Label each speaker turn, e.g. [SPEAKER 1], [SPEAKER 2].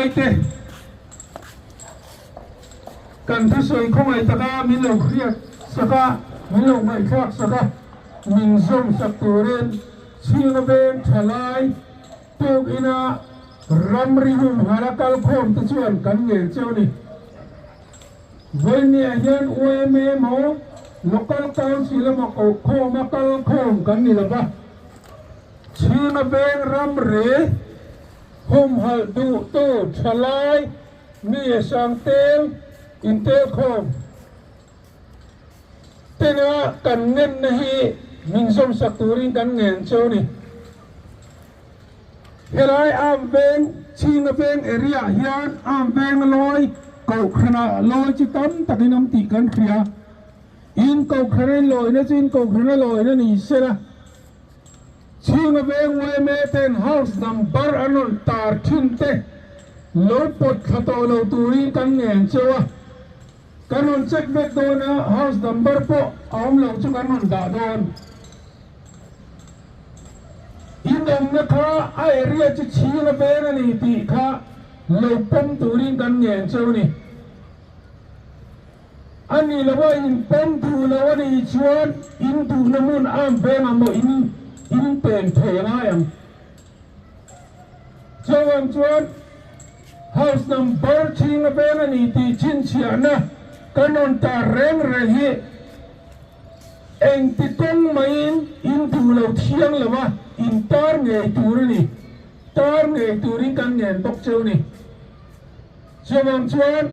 [SPEAKER 1] Thalaite kan thusawi khawngaih taka min lo hriat sak a, min lo ngaihthlak sak a, min zawm sak turin chhinga veng thalai tuk ina ramri humhala kal khawm te chuan kan ngen cheu ni. Vawinia hian yma emaw Local Council emaw koh khawma kal khawm kan ni lova, chhinga veng ramri Humhalh duhtu thalai mi a sang tel intelkhawm tena kan ngenna hi min zawmsak turin kan ngen cheu ni. Helai Arm Veng, Chhinga Veng area ah hian Arm Veng lawi kohhranah lawi chu tam takin awm tih kan hria. In kohhran in lawina chu in kohhrana lawina ni sela. Chhinga veng yma ten house number an rawn tar thin te lo pawt thla tawh lo turin kan ngen cheu a, kan rawn check vek dawn a, house number pawh a awm lo chu kan rawn dah dawn. In awmna kha a area chu Chhinga veng a ni tih kha lo pawm turin kan ngen cheu a ni. A ni lo a, in pawm duh lo a nih chuan in duhna hmun am veng ang maw in in pen thei a ngai ang. Chuvang chuan house number chhinga veng a ni tih chhinchhiahna kan rawn tar reng reng hi engti kawng maiin in duh lo thiang lo a, in tar ngei tur a ni. Tar ngei turin kan ngen bawk cheu ni. Chuvang chuan.